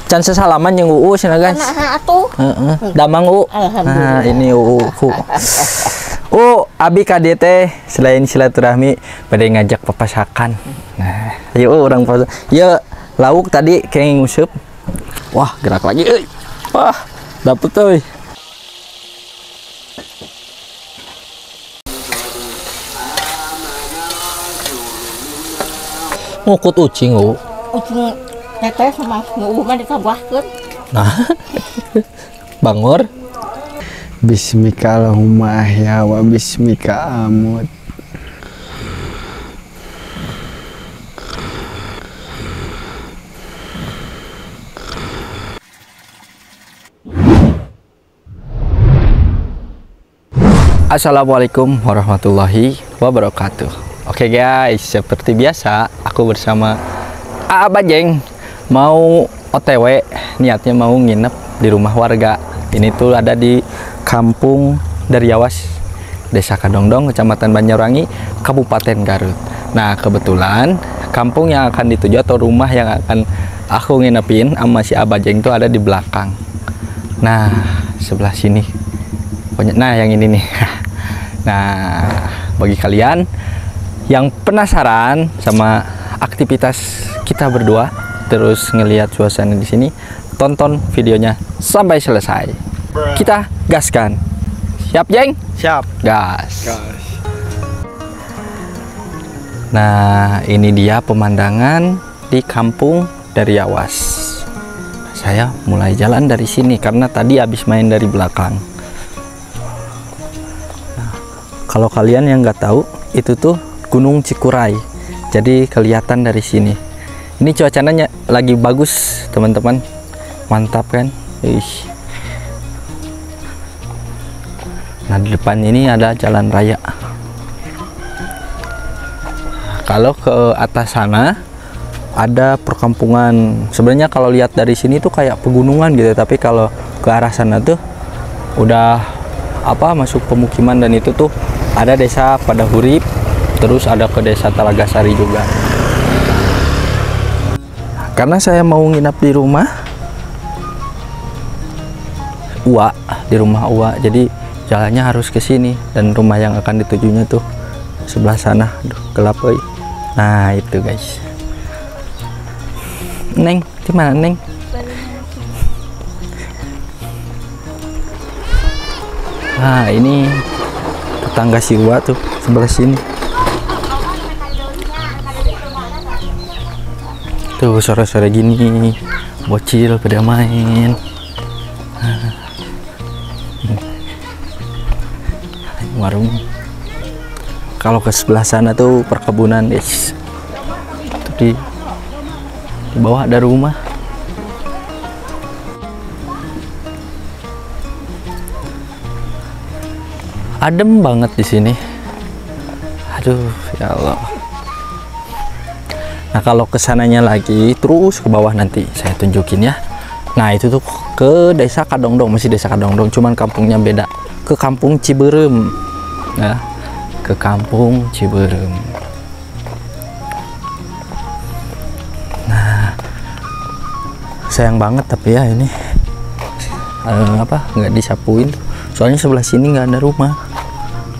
Can sesalaman jeung UU cenah guys. Nah, atuh. Heeh. Damang U. Nah, ini UU ku. Abi ka dieu teh selain silaturahmi bade ngajak papasakan. Nah, ayo urang papasakan. Ieu lauk tadi kenging nguseup. Wah, gerak lagi euy. Wah, dapet euy. Ngukut ucing, U. Ucing teteh sama UU mah dikabuahkeun. Nah. Bangor. Bismika Allahumma ahya wa bismika amut. Assalamualaikum warahmatullahi wabarakatuh. Oke guys, seperti biasa aku bersama Aa Bajeng mau OTW, niatnya mau nginep di rumah warga. Ini tuh ada di Kampung Dariawas, Desa Kadongdong, Kecamatan Banjarwangi, Kabupaten Garut. Nah, kebetulan kampung yang akan dituju atau rumah yang akan aku nginepin sama si Aa Bajeng tuh ada di belakang. Nah, sebelah sini. Nah, yang ini nih. Nah, bagi kalian yang penasaran sama aktivitas kita berdua, terus ngelihat suasana di sini, tonton videonya sampai selesai. Kita gaskan. Siap, Jeng? Siap. Gas. Gas. Nah, ini dia pemandangan di Kampung Dariawas. Saya mulai jalan dari sini karena tadi habis main dari belakang. Nah, kalau kalian yang nggak tahu, itu tuh Gunung Cikuray. Jadi kelihatan dari sini. Ini cuacanya lagi bagus, teman-teman. Mantap kan? Ih. Nah, di depan ini ada jalan raya. Kalau ke atas sana ada perkampungan. Sebenarnya kalau lihat dari sini tuh kayak pegunungan gitu, tapi kalau ke arah sana tuh udah apa masuk pemukiman, dan itu tuh ada desa Padahurip, terus ada ke desa Talagasari juga. Karena saya mau nginap di rumah Ua, di rumah Ua, jadi jalannya harus ke sini, dan rumah yang akan ditujunya tuh sebelah sana. Aduh, gelap euy. Nah, itu guys. Neng, di mana Neng? Nah, ini tetangga si Ua tuh sebelah sini. Tuh sore-sore gini bocil pada main. Warung. Kalau ke sebelah sana tuh perkebunan, guys. Tuh di bawah ada rumah. Adem banget di sini. Aduh, ya Allah. Nah, kalau kesananya lagi terus ke bawah nanti saya tunjukin ya. Nah, itu tuh ke Desa Kadongdong, masih Desa Kadongdong, cuman kampungnya beda. Ke Kampung Ciberem. Nah, ke Kampung Ciberem. Nah, sayang banget tapi ya ini apa nggak disapuin. Soalnya sebelah sini nggak ada rumah.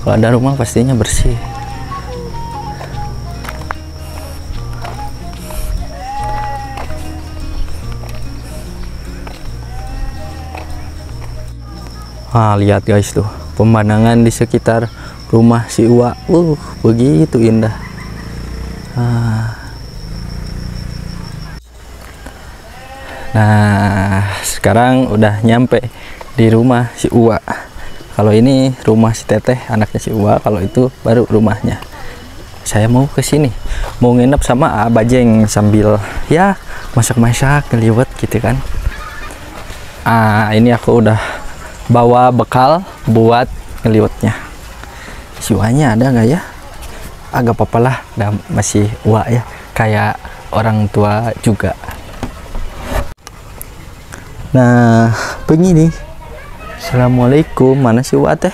Kalau ada rumah pastinya bersih. Ah, lihat guys tuh pemandangan di sekitar rumah si Ua. Begitu indah. Ah. Nah, sekarang udah nyampe di rumah si Ua. Kalau ini rumah si Teteh, anaknya si Ua. Kalau itu baru rumahnya. Saya mau ke sini, mau nginep sama Aa Bajeng sambil ya masak-masak, ngeliwet gitu kan. Ah, ini aku udah bawa bekal buat ngeliwetnya. Si Uanya ada nggak ya? Agak apa-apa lah, masih Ua ya, kayak orang tua juga. Nah, begini. Assalamualaikum, mana si Ua teh?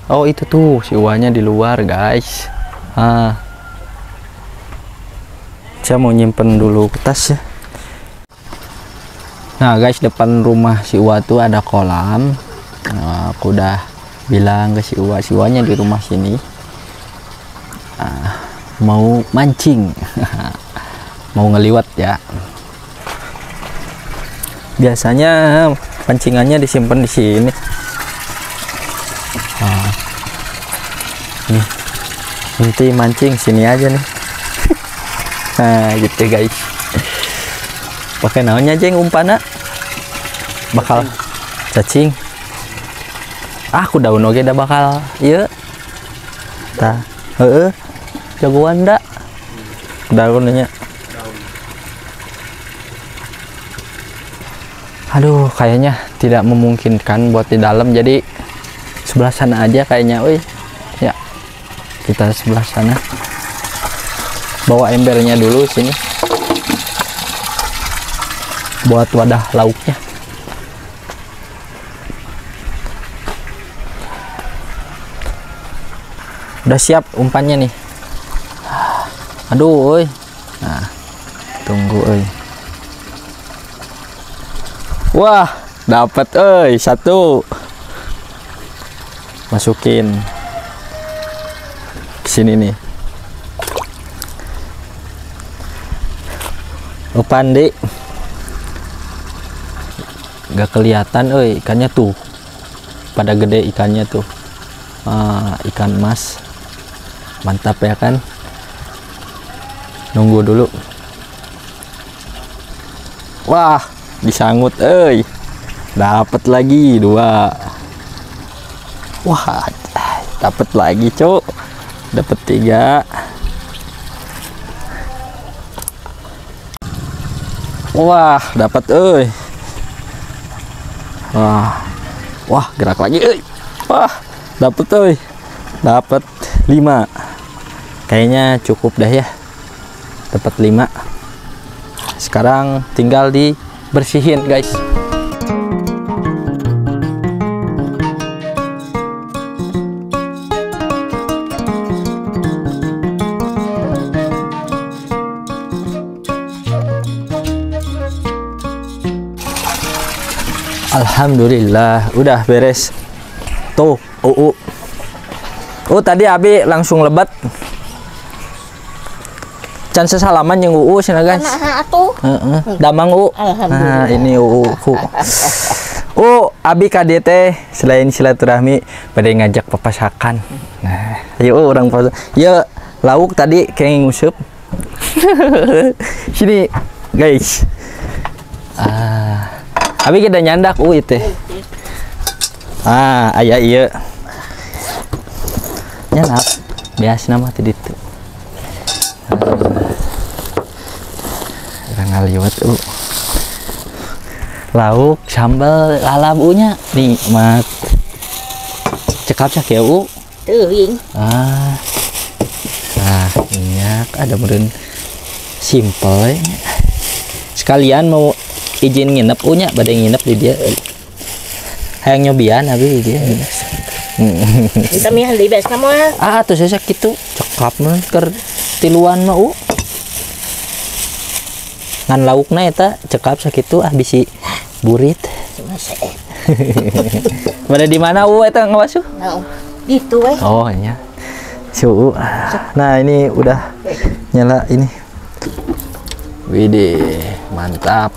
Oh, itu tuh si Uanya di luar guys. Ah, saya mau nyimpen dulu tas ya. Nah guys, depan rumah si Uwa tuh ada kolam. Nah, aku udah bilang ke si Uwa, si Uwanya di rumah sini. Mau mancing, mau ngeliwat ya. Biasanya pancingannya disimpan di sini. Nah, nih, nanti mancing sini aja nih. Nah gitu guys. Pakai naonnya jeng umpana? Bakal cacing. Ah, aku daun oge dah bakal ieu. Tah, heeh. Jagoan da. Daunnya. Aduh, kayaknya tidak memungkinkan buat di dalam, jadi sebelah sana aja kayaknya, woi. Ya. Kita sebelah sana. Bawa embernya dulu sini. Buat wadah lauknya. Udah siap umpannya nih. Aduh, oi. Nah, tunggu, oi. Wah, dapat, oi, satu. Masukin ke sini nih. Umpan, Dik. Gak kelihatan, oi, ikannya tuh. Pada gede ikannya tuh. Ah, ikan mas. Mantap ya kan? Nunggu dulu. Wah, disangut, euy. Dapat lagi dua. Wah, dapat lagi, cuk. Dapat tiga. Wah, dapat, euy. Wah. Wah, gerak lagi, euy. Wah, dapat, euy. Dapat 5. Kayaknya cukup dah ya. Dapat 5. Sekarang tinggal dibersihin, guys. Alhamdulillah, udah beres. Tuh, Oh, tadi Abi langsung lebat. Can sesalaman yang UU sana guys. Heeh. Damang U. Nah, ini UU ku. Abi KDT selain silaturahmi pada ngajak papasakan. Nah, ayo orang pas. Ya, lauk tadi kayak ngusup. Sini, guys. Ah. Abi kita nyandak U itu. Ah, aya ieu. Nyandak. Biasa nama tadi itu. Ngaliwat lauk sambal lalap u-nya nikmat cekap cak ya u teuing. Ah, nah minyak ada meureun simple ya. Sekalian mau izin nginep u-nya bade nginep di dia hayang nyobian abi di dia. Kita mih di bes mah. Ah atuh saya kitu cekap mah keur tiluan mah u. Ngan laukna eta cekap sakitu ah bisi burit. Pada di mana u eta ngawasuh? Gitu we. Oh nya. Si U. Nah, ini udah nyala ini. Widih, mantap.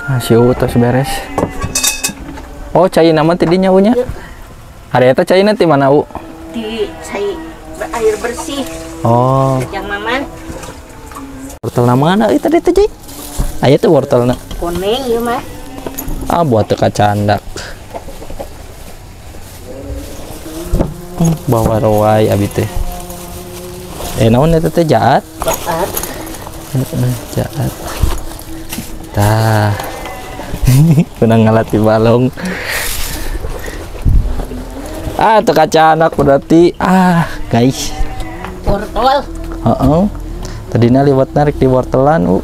Nah, si U tos beres. Oh, cai nama tidinya U nya. Hari eta caina ti mana U? Di cai air bersih. Oh. Yang maman. Wortel mana euy tadi teh, Aya teh wortelna. Kuning ieu mah. Ah, buat teu kacandak. Bawa roai abi teh. Naon eta teh jaat? Jaat. Heeh, jaat. Tah. Menang ngalati balong. Ah, teu kacandak berarti. Ah, guys. Wortel. Heeh. Tadina liwat narik di wortelan u.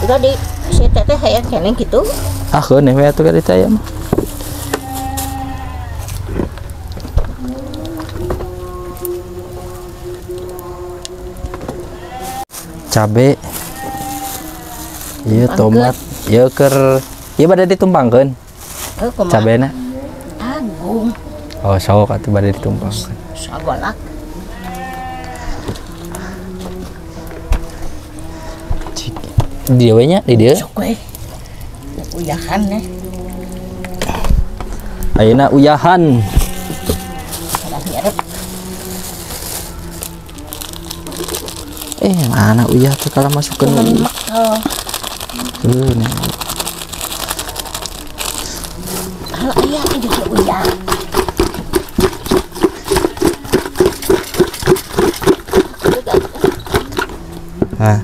Udah di si teteh hayang keneng gitu. Ah, keun we atuh ka ditu aya mah. Cabe. Iya tomat. Iya keur ieu bade ditumpangkeun. Heuh kumaha? Cabena. Agung. Oh, sok atuh bade ditumpangkeun. Sagolak. Di dieu we nya, di dieu. Sok we. Uyahan nih. Ayeuna uyahan. Mana uyah tuh kalau masukkan uyah. Kalau uyah juga uyah. Nah.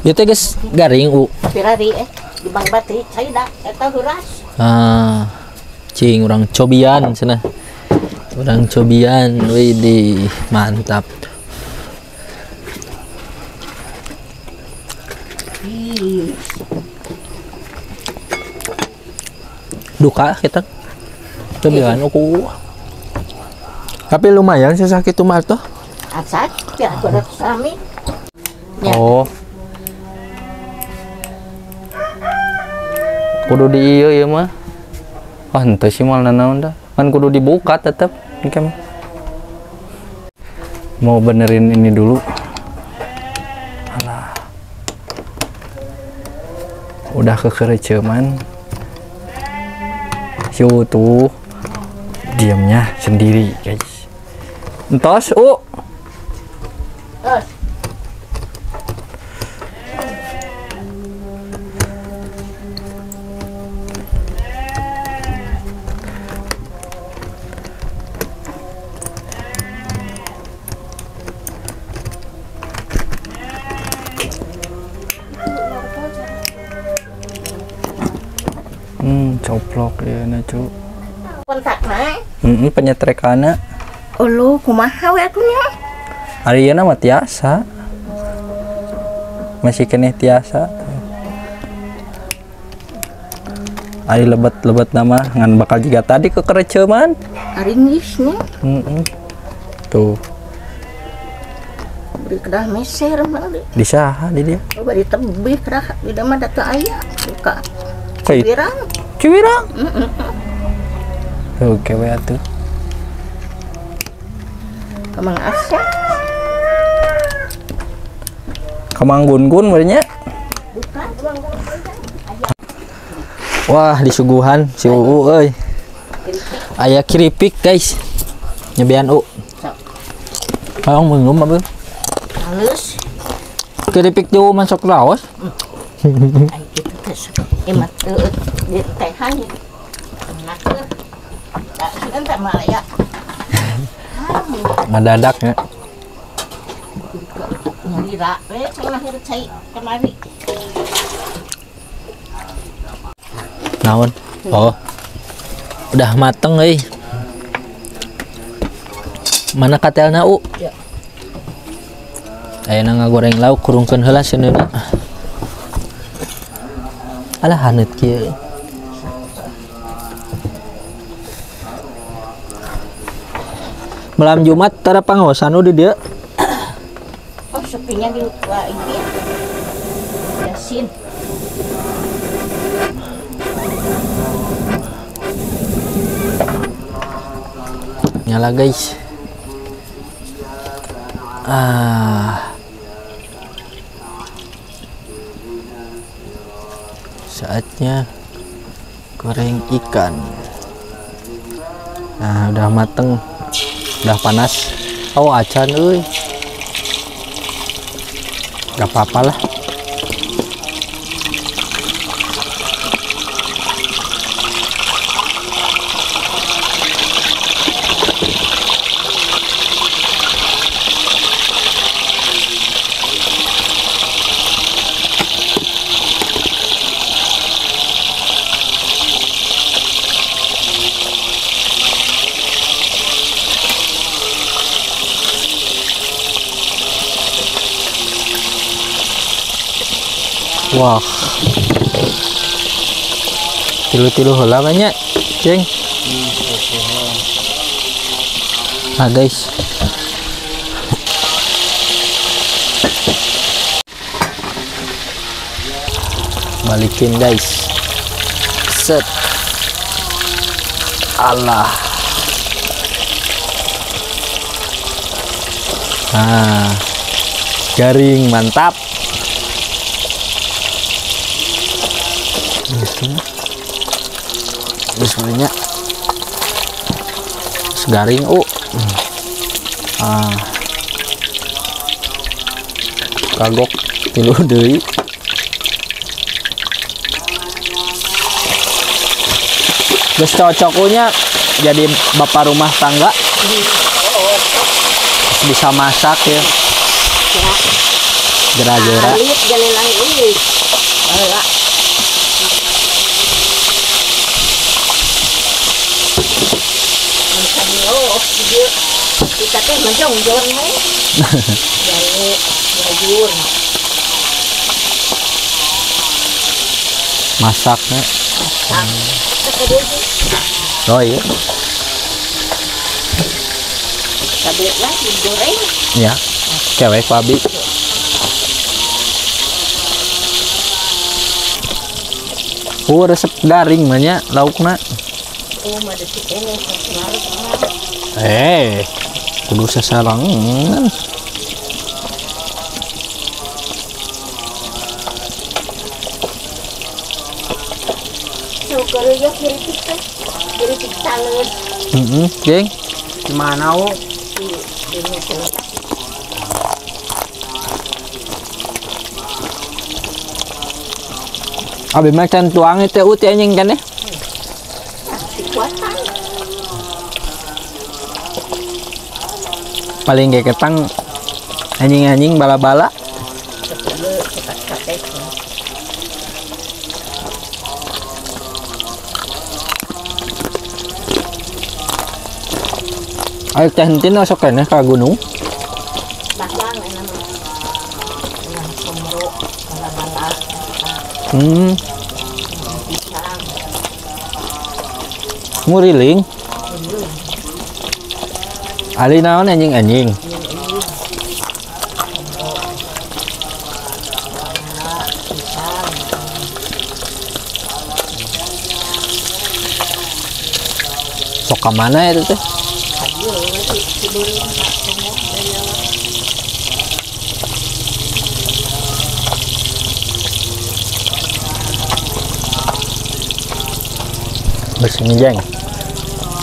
Ieu teh geus garing u. Pirari di Bang Bati caida eta heuras. Ah. Cing urang cobian cenah. Urang cobian widih mantap. Duka kita. Cobian aku. Tapi lumayan sih sakit mah tuh. Asa ya sami. Oh. Kudu di ieu ieu mah. Wah, henteu sih moal nanaon dah. Kan kudu dibuka tetep engke mah. Mau benerin ini dulu. Alah. Udah kekereceman. Si U tuh diamnya sendiri, guys. Entos, U. Terus. Coplok ya na cu. Kontakna? Penyetrekana. Ulu kumaha we atuh nya? Ari ieu mah tiasa. Masih keneh tiasa. Ari lebet-lebet nama ngan bakal jiga tadi kekereceman. Ari geus nya. Tuh. Beri kedah meser mah. Di saha di dia? Oh, bari tebih kedah di mah da teu aya. Buka. Ciwirang. Ciwirang. Oke we atuh. Kamang asa. Kamang gun-gun meureun nya. Bukan, Wah, disuguhan si Uu euy. Aya keripik, guys. Nyebian U. Hayang minum apa? Halus. Keripik di U masuk laos. Ai kitu teh emat di tehan. Nakeun. Da sieun teh mah aya. Ngadadak nya. Nyalira we cenah hirup cai kemari. Naon? Oh. Udah mateng euy. Mana katelna U? Ya. Ayeuna ngagoreng lauk kurungkeun heula seuneuna. Alah haneut kieu. Malam Jumat tara pangaosan di dieu. Oh, sepinya di wah ini. Yasin. Nyala guys. Ah. Saatnya goreng ikan. Nah, udah mateng, udah panas. Oh, acan euy. Gak apa-apa lah. Wah, tilu-tilu heula banyak. Jeng. Nah guys. Balikin guys. Set. Allah. Nah, garing mantap. Bismillah. Garing Ah. Kagok tilu deui. Geus cocok nya jadi bapak rumah tangga. Bisa masak ya. Gera-gera. Kita teh menjong-jong we. Masaknya. Oh iya. Cabe lah digoreng. Ya. Cewek babi. Resep garing mah nya laukna. Oh, mah detik ini Kudu sasarangan. Syukur ya keripik teh. Keripik talus. Heeh, Jeng. Gimana, wo? Abi mah can tuang teh uti anjing kan eh. Paling kayak ketang anjing-anjing bala-bala. Ayo teh hentin masuk keneh ka gunung. Nguriling. Ali naon anjing-anjing. Sok ka mana itu teh? Bersih jeng.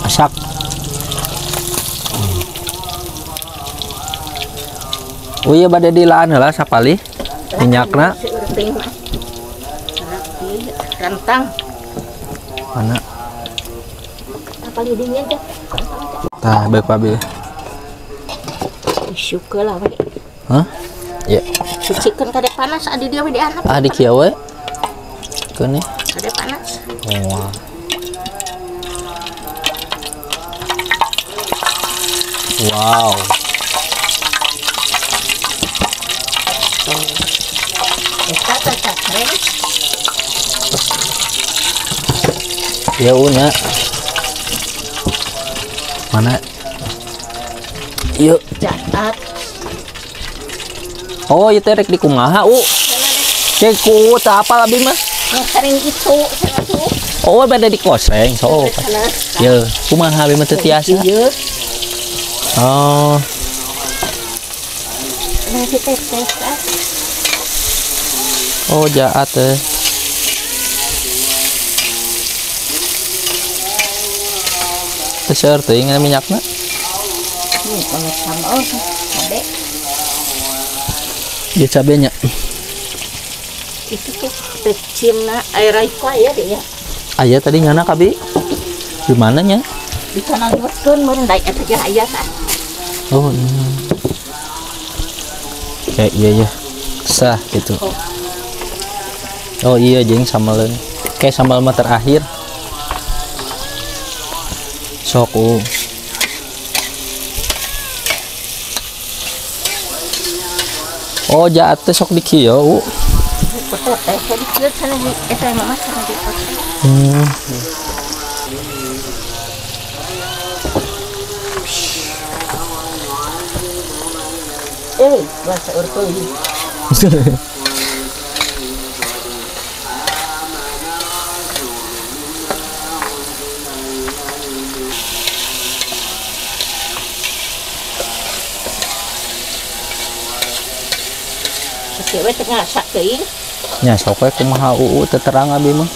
Asak. Oh iya bade dilaan heula sapali minyakna. Rentang. Mana? Sapali dinya teh. Tah bae pabi. Syukur lah we. Hah? Ya. Sucikeun kade panas adi dia we dianap. Ah di kieu we. Keun nih. Kade panas. Wah. Wow. Ya una. Mana? Yuk. Catat. Oh, ieu teh rek di kumaha, U? Cek ku teu apal abi mah. Sering itu, Oh, bade di kosreng, sok. Ye, kumaha abi mah teu tiasa. Oh. Oh, jaat teh. Teu seueur teuing minyakna. Cabe. Ya cabenya. Itu tuh pecina air raika ya dia. Aya tadi nyana kabi. Di mana nya? Di sana nyusun meureun daek eta ge aya tah. Oh iya. Kayak iya ya. Sah gitu. Oh iya jeng sambaleun. Kayak sambal mah terakhir. Sok. Oh jaat teh sok di kieu. Wah, seueur teuing. Cewek tengah sak teuing. Nya sok we kumaha uu teu terang abi mah.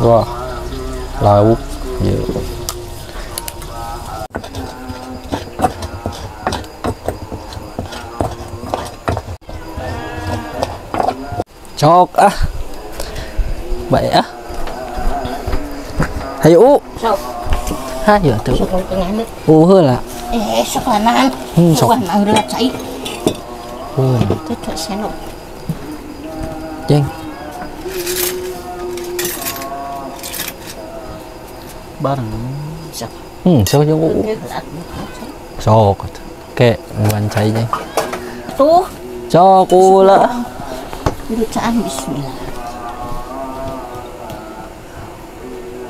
Wah, lauk ya. Cok ah. Baik ah. Hayu. Sok. Hayu atuh. Sok tengahna. Heula. Sok lanaan. Sok heula cai. Heuh. Teu senok. Jeng. Bareng. Sok. Sok jeung uu. Sok. Oke, buan cai jeng. Tuh. Sok ulah. Lucaan bismillah.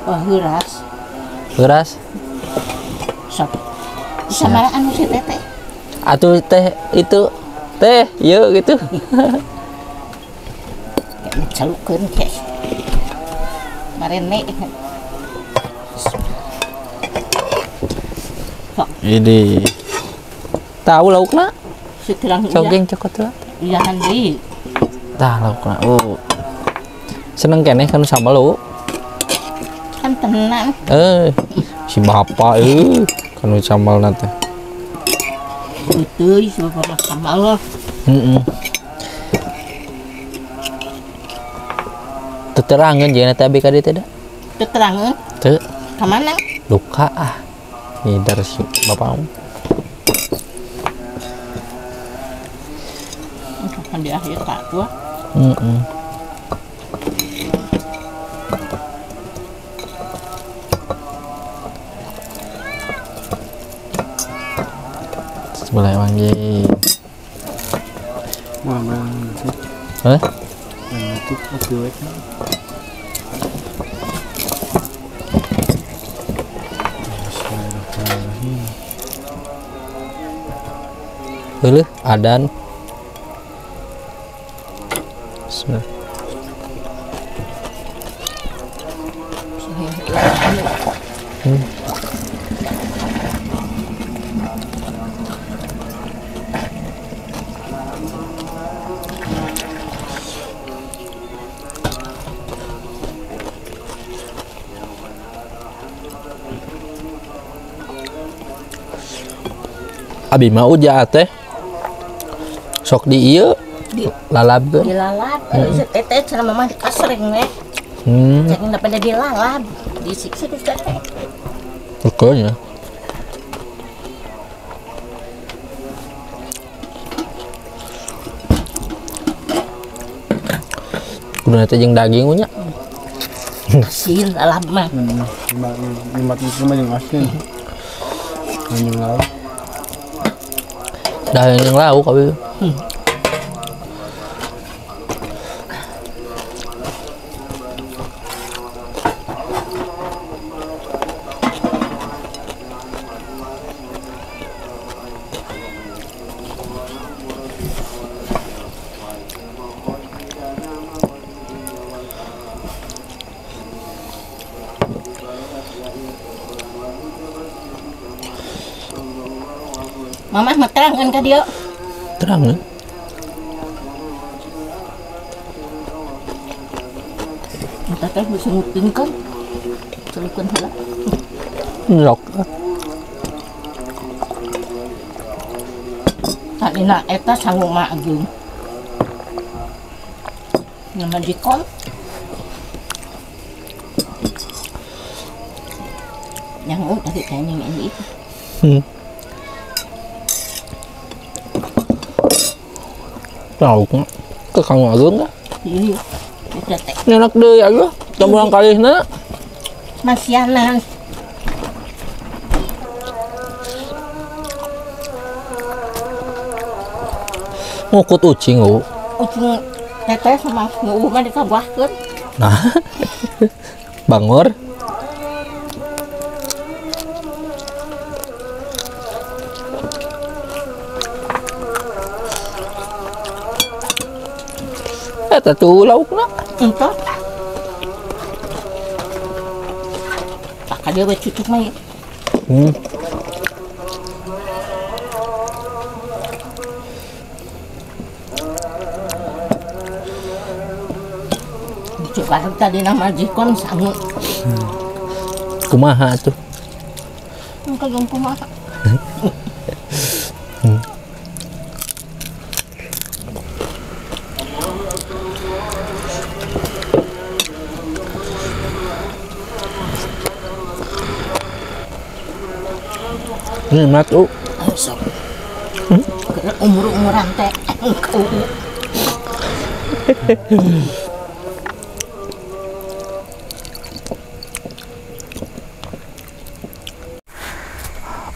Wah, heuras. Heuras. Sok. Sama anu si teteh. Atuh teh itu teh ieu gitu. Kayak calukeun ke. Marene. Sok. Ini. Tahu laukna? Seterang iya. Sok geng cokot lah. Iya deui. Tah laukna. Oh. Seneng keneh kan sambal lu. Kan tenang. Si bapak kan sambal teh. Euy, si bapak sambal. Heeh. Teterangeun jeung eta abi ka dieu teh da. Teterangeun? Teu. Ka mana? Luka ah. Ngider si bapak. Kan di akhir tak gua. Sebelah wangi. Wah, banget. Hah? Itu oke. Heuh, adan. Bismillah. Abi mah uja teh sok di ieu lalab teh dilalap. Teteh cenah mama dikasreng we. Cek pada dilalap, disiksa terus teteh. Oke nya. Kudu teh jeung daging nya. Asin lalap mah. Nikmat itu mah jeung asin. Jeung lauk. Dah yang lauk abi. Mama mah terangan ka dieu. Terangan. Eta teh bisa ngupingkeun. Celupkeun heula. Sok. Tadina eta sangu mah ageung. Nama dikon. Yang tadi kayaknya ini itu. Tahu ke kamu ageung dah. Iya. Eta teh. Nyenak deui atuh. Tamulang kalihna. Masianan. Ngukut ucing, U. Ucing teteh sama nu mah dikabuahkeun. Nah. Bangor. Eta tuh laukna. Entah. Pak dia we cucuk mah. Coba tadi nama jikon sangu. Kumaha tuh? Kagum kumaha. Nikmat, U. Sok. Umur-umuran teh.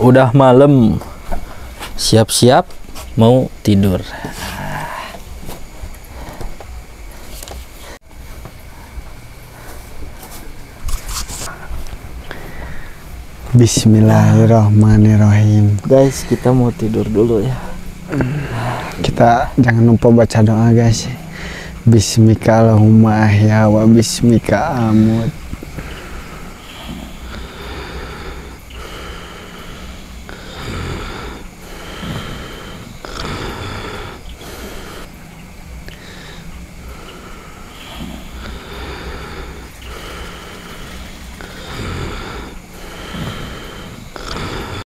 Udah malam, siap-siap mau tidur. Bismillahirrahmanirrahim. Guys, kita mau tidur dulu ya. Kita jangan lupa baca doa, guys. Bismika Allahumma ahya wa bismika amut.